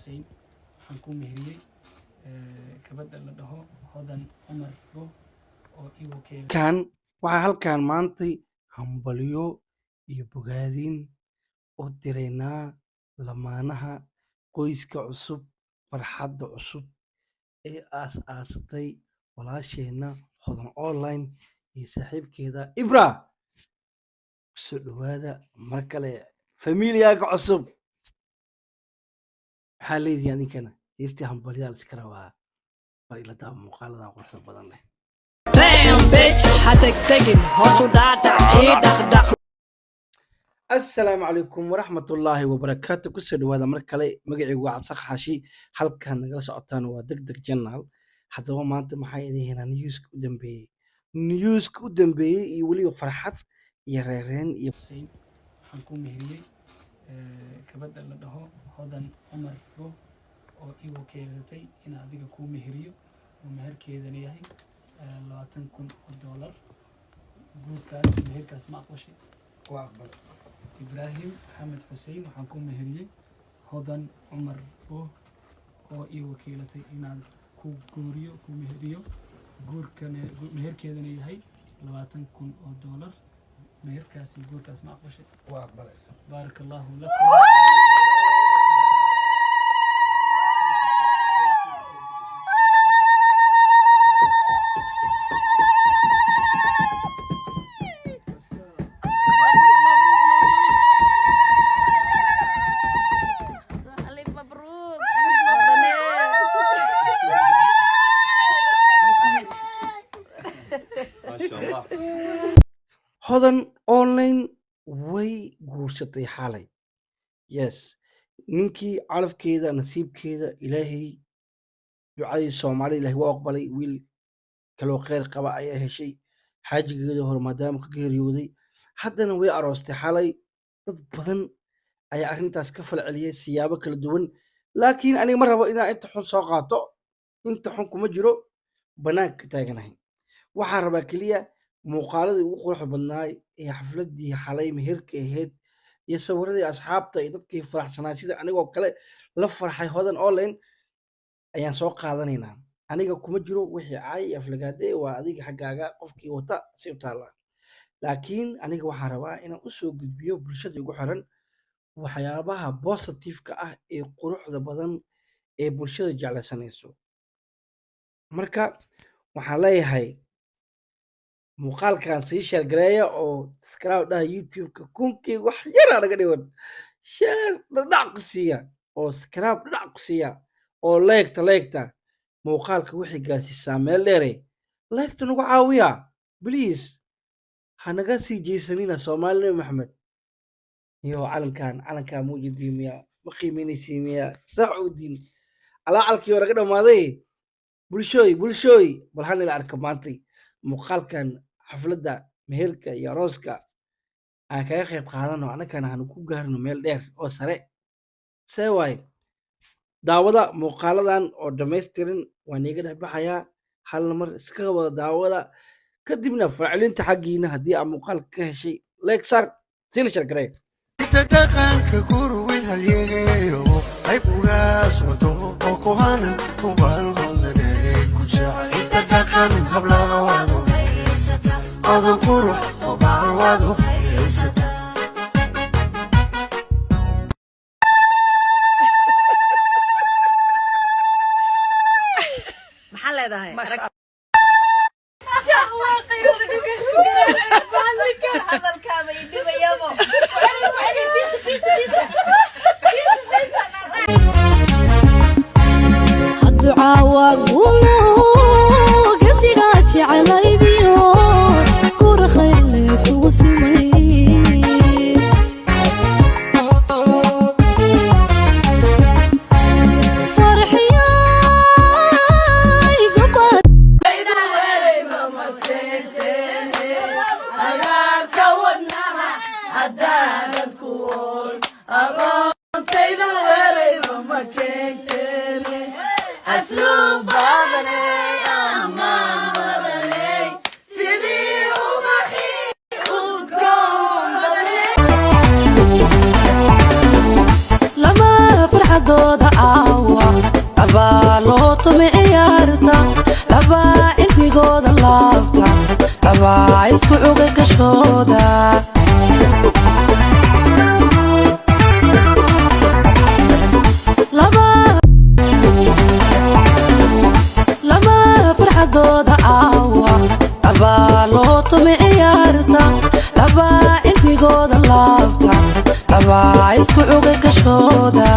Xuseen, waxaan ku meheriyey gabadha la dhaho Hodan Cumar Go oo ii wakiil. Kan waxaa halkan maantay hambalyo iyo bogaadin u diraynaa lamaanaha qoyska cusub, farxadda cusub ee aas-aasatay walaasheenna Hodan Online iyo saaxiibkeeda Ibra. Kusoo dhowaada mar kale familiyaaga cusub. Maxaa leedihin adinkana? Heestii hambalyaal iska rabaa. Bar ila daawa muuqaaladan quruxda badan leh. Damn, bitch, ha degdegin, hoos u dhaadhac, ii dhaqdhaq. Assalaamu calaykum waraxmatullaahi wabarakaatu. Kusoo dhawaada mar kale. Magacaygu waa Cabsaq Xaashi, halkaan nagala socotaan waa Deg Deg Channel. Haddaba maanta maxaa idin haynaa? Newska u dambeeyey, newska u dambeeyey iyo weliba farxad iyo reereen iyo Xuseen, waxaan ku meheriyey gabadha la dhaho Hodan Cumar Go oo ii wakiilatay in adiga kuu meheriyo, oo meherkeedana yahay $20,000. Guurkaas, meherkaas ma aqbashay? Waa aqbal. Ibraahim Maxamed Xuseen, waxaan ku meheriyey Hodan Cumar Go oo ii wakiilatay inaan ku guuriyo, ku meheriyo, guurkana meherkeedana yahay $20,000. Meherkaas iyo guurkaas ma aqbashay? Waa aqbalay. Baaraka allahu lakum. ألف مبروك مبروك. Maasha Allah. Hodan Online way guursatay xalay. Yes, ninkii calafkeeda, nasiibkeeda, Ilaahay ducadii Soomaalida Ilaahay waa aqbalay. Wiil kaloo kheyr qaba ayaa heshay, xaajigeeda hore maadaama ka geeriyooday. Haddana way aroostay xalay. Dad badan ayaa arrintaas ka falceliyay siyaabo kala duwan, laakiin aniga ma rabo inaan inta xun soo qaato. Inta xun kuma jiro, bannaanka ka taaganahay. Waxaan rabaa keliya muuqaaladii ugu quruxda badnaay ee xafladdii xalay meherka ahayd iyo sawiradii asxaabta iyo dadkii faraxsanaa, sida anigoo kale la farxay Hodan Online, ayaan soo qaadanaynaa. Aniga kuma jiro wixii caay iyo aflagaade, waa adiga xaggaaga qofkii wata si u taalla, laakiin aniga waxaan rabaa inaan u soo gudbiyo bulshada igu xiran waxyaabaha positive-ka ah ee quruxda badan ee bulshada jeclaysanayso. Marka waxaan leeyahay muuqaalkan sii share gareeya oo subscribe dhaha YouTube-ka. Kunkii wax yaraa naga dhiman. Share dhadhac ku siiya oo subscribe dhadhac ku siiya oo leegta leegta muuqaalka waxay gaarsiisaa meel dheere. Leegta nagu caawiya, please. Ha naga sii jeesanina. Soomaali Nabi Maxamed iyo calankan, calankaa muujidii miya? Ma qiimeynaysiin miya? Saacudiin alaa calkii waa naga dhammaaday. Bulshooy, bulshooy, bal hanila arka maantay muuqaalkan xafladda meherka iyo arooska aan kaga qayb qaadano, annagana hanu ku gaarno meel dheer oo sare. See waaye daawada muuqaaladan oo dhammaystiran? Waa niiga dhex baxayaa. Hal mar iska wada daawada, kadibna falcelinta xaggiina. Haddii aa muuqaalka ka heshay, like saar, siina share garee. Inta dhaqanka gurwin halyeeyo qayb ugaas wado oo kuhana ubaalhodanay ku jecel. Inta dhaqan hablaha wado odan qurux ubaalwado haysata. Maxaa leedahay? Hadalkaaba idhibayabo. Ducaawa gasigaa jecelaydiyo gura khayrle kugu simay. Farxiyay gabadh. Lama farxadooda caawa. Isku cuga gashooda. Laba farxadooda caawa, labaa loo tumi ciyaarta, labaa cindigooda laabta, labaa isku cuga gashooda.